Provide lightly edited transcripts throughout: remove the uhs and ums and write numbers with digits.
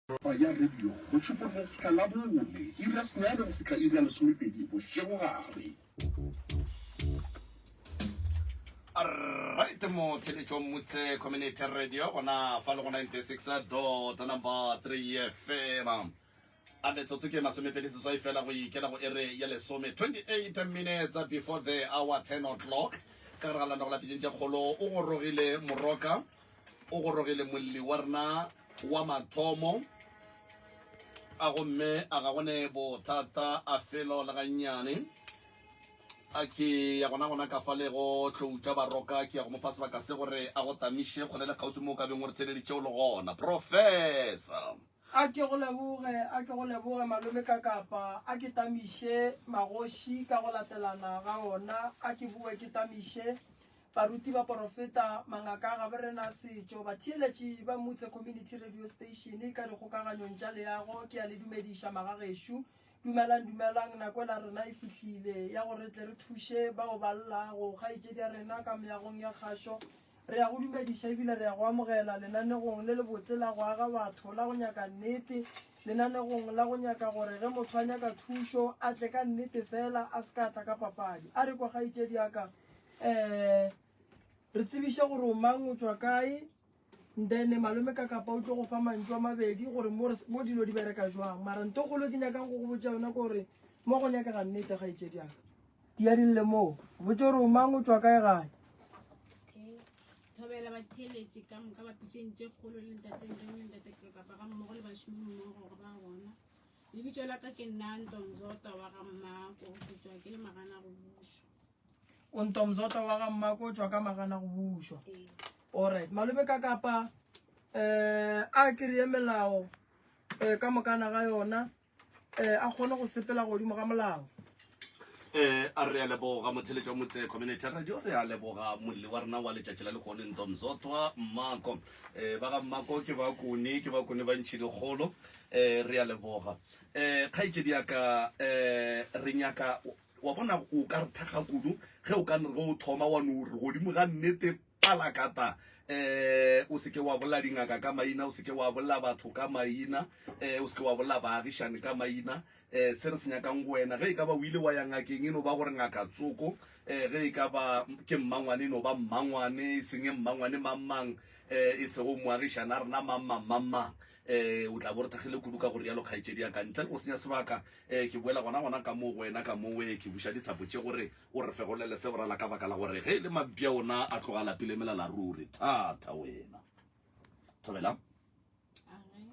Taba ya radio, Mošupologo go fihla Labone, iri ya senyane go fihla iri ya lesomepedi bošegogare. Right mo theletšong Mutse Community Radio gona fa le go 96 dot number 3 FM. A metsotso ke masomepedi seswai fela go ikela go ere ya lesome 28 minutes before the hour 10 o'clock. Ka gare ga lenago la pitšeng tše kgolo o gorogile moroka o gorogile molli wa rena wa mathomo a gomme a ga gone bothata a felo le gannyane a ke ya gona gona ka fa le go tloutša baroka ke ya go mo fa sebaka se gore a go tamiše kgole le kgauswi mo o ka beng o re theleditše o le gona professor A ke go leboge, a ke go leboge malome Kakapa, a ke tamiše magoši ka go latelana ga ona, a ke boe ke tamiše baruti baporofeta, mangaka a gaborena a setšo, batheeletši ba Mutse Community Radio Station ka dikgokaganyong tša leago, ke a le dumediša magagešo. Dumelang, dumelang, nako ela rena e fihlile ya gore re tle re thuše bao ba llago. Kgaetšedi ya rena ka meagong ya kgašo, Re a go dumediša ebile re a go amogela lenanegong le lebotse la go aga batho, la go nyaka nnete, lenanegong la go nyaka gore ge motho a nyaka thušo a tle ka nnete fela, a se ka a tla ka papadi. A re kwa kgaetšedi ya ka, um re tsebiše gore o mang, o tšwa kae, then malome ka kapa o tlo go fa mantšu a mabedi gore mo, mo dilo di bereka jwang. Mara nto kgolo ke nyakang go go botša yona ke gore mo go nyakega nnete kgaetšedi ya ka. Di a di lle moo. Botše gore o mang o tšwa kae gae. Okay. Thobela batheeletši ka moka ba pitšeng tše kgolo le ntateng reng le ntate kapa ga mmogo le bašomi mmogo ba gona. Lebitso la ka ke nna Ntomzota wa ga Mmako, ke tšwa ke le magana go bušwa. O Ntomzota wa ga Mmako o tšwa ka magana go bušwa. Ee. Alright, malome ka kapa eh a ke re melao eh ka mokana ga yona eh, a kgone go sepela godimo ga molao. Eh, a re a leboga motheletši wa motse community radio re a leboga molli wa rena wa letšatši la lekone ntomzotwa mmako eh, ba ga mmako ke ba kone ke ba kone ba ntšhi dikgolo eh, re a leboga eh, kgaetšedi ya ka eh, re nyaka wa bona o ka re thakga kudu ge o ka re ge o thoma wa no re godimo ga nnete Palakata, eh, o se ke wa bolela dingaka ka maina, o se ke wa bolela batho ka maina, eh, o se ke wa bolela baagišane ka maina. Eh, se re se nyakang go wena, ge e ka ba o ile wa ya ngakeng, e no ba gore ngaka tsoko, eh, ge e ka ba ke mmangwane, e no ba mmangwane, e seng mmangwane mang-mang, eh, e sego moagišane a rena mang-mang, mang-mang. Eh, o tla bo re thakgile kudu ka go rialo, kgaetšedi ya ka. Ntle le go senya sebaka, eh, ke boela gona gona ka moo go wena ka mowe, ke buša dithapo tše gore O re fegolele se borala ka baka la gore ge e le mampša ona a tloga a lapile melala ruri. Thata wena. Thobela. Age.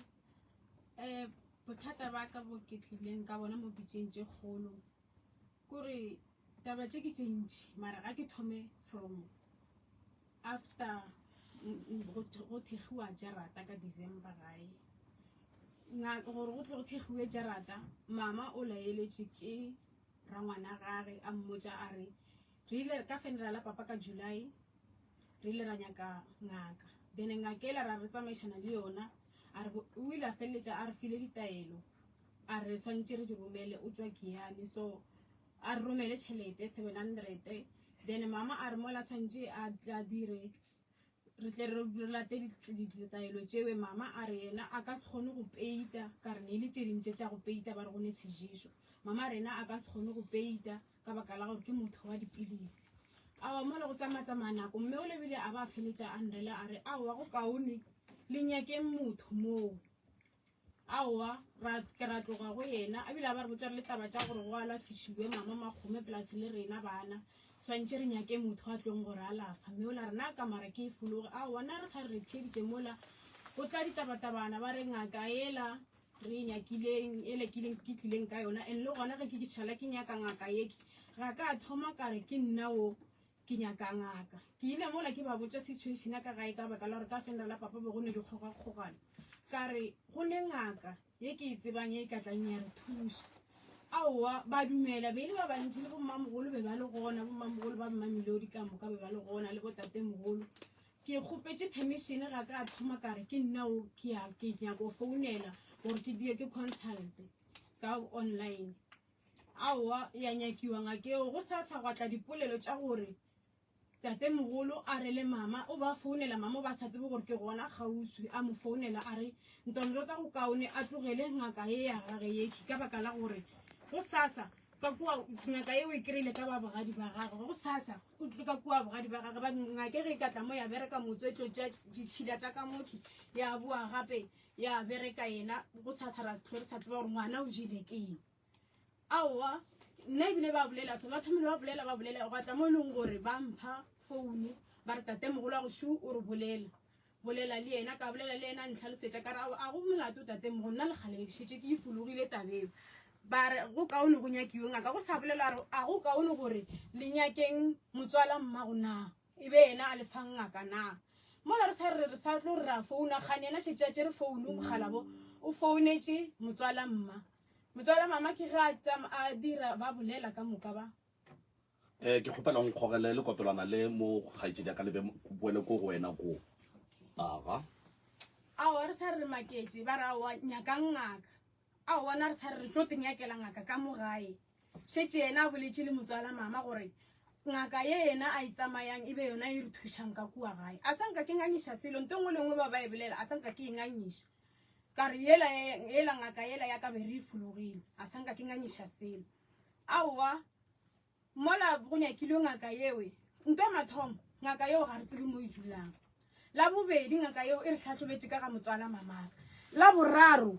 Eh, bothata ba ka bo ke tlileng ka bona mo pitšeng tše kgolo kore taba tše ke tše ntši mara ga ke thome from after go thekgiwa jarata ka december gae gore go tle go thekgiwe jarata mama o laeletše ke rangwana gage a mmotša a re re ile ka funeral ya papa ka july re ile ra nyaka ngaka then ngaka ela ra re tsamaišana le yona a re o ile a feleletša a re file ditaelo a re swantše re di romele o tšwa giane so a re romele tšhelete 700 then mama a re mola swantše a dire re tle re late ditaelo tšewe mama a re yena a ka se kgone go peita ka re ne e le tše dintše tša go peita ba re go ne seješo mama rena a ka se kgone go peita ka baka la gore ke motho wa dipilisi awa mo le go tsamatsamaya nako mme o lebile a ba a feletša a nrela a re aowa go kaone le nyakeng motho moo Aowa, ra ke ra tloga go yena. A bile a ba re botša re le taba tša gore go alafišiwe mama Makgome plus le rena bana. Swantše re nyake motho a tlong go re alafa. Mme ola re na kamara ke e fologe. Aowa, na re sa re re theeditše mola go tla ditabatabana ba re ngaka ela re e nyakileng ele ke ileng ke tlileng ka yona and le gona ge ke ke tšhala ke nyaka ngaka yeke ga ka thoma ka re ke nna o Ke nyaka ngaka. Ke ile mola ke ba botša situation ya ka gae ka baka la gore ka funeral ya papa be go ne dikgogakgogano. Ka re go ne ngaka ye ke e tsebang ye e ka tlang ya re thuša. Aowa, ba dumela, be e le ba bantši le bommamogolo be ba le gona, bommamogolo ba Mmamelodi ka moka be ba le gona le botatemogolo. Ke kgopetše permission ga ka thoma ka re ke nna o ke ya ke nyaka go founela gore ke dire ke consult ka online. Aowa, ya nyakiwa ngakeo. Go sa sa gwa tla dipolelo tša gore Tatemogolo a re le mama o ba founela, mama o ba sa tsebe gore ke gona kgauswi, a mo founela a re Ntomzotwa go kaone a tlogele ngaka ye ya gage yekhi ka baka la gore go sasa ka kua ngaka ye o e kry-ile ka ba bogadi ba gagwe, go sasa o tle ka kua bogadi ba gagwe ba ngake ge e ka tla mo ya bereka motse e tlo tšea ditšhila tša ka mokhi ya boa gape ya bereka yena go sasa ra se re sa tseba gore ngwana o jele ke eng. Aowa, nna ebile ba bolela so, ba thomile ba bolela ba bolela gwa tla mo e leng gore ba mpha founu ba re tatemogolo wa go shu o re bolela bolela le yena ka bolela le yena a ntlhalosetša ka re ao a go molato tatemogolo nna lekgale be ke šetše ke ifologile tabeo ba re go kaone go nyakiwe ngaka go sa bolela re a go kaone gore le nyakeng motswala mmago na e be yena a le fang ngaka na mola re sa re re sa tlo re ra founa kgane yena šetše a tšere founu mogalabo o founetše motswala mma Motswala mama ke ge a tsam a dira ba bolela ka moka ba. Eh ke kgopela o nkgogele le kopelwana le mo kgaetšedi ya ka le be boele ko go wena ko. Aga. Aowa re sa re re maketše ba re aowa nyakang ngaka. Aowa na re sa re re tlo te nyakela ngaka ka mo gae. Šetše yena a boletše le motswala mama gore ngaka ye yena a e tsamayang e be yona e re thušang ka kua gae. A sa nka ke ngangiša selo nto nngwe le nngwe ba ba e bolela a sa nka ke e ngangiša. Ka re yela yela ngaka yela ya ka be re e fologile a sa nka ke ngangiša selo. Aowa mola go nyakilwe ngaka yewe nto ya mathomo ngaka yeo ga re tsebe mo e dulang. La bobedi ngaka yeo e re hlahlobetše ka ga motswala mamaka. La boraro.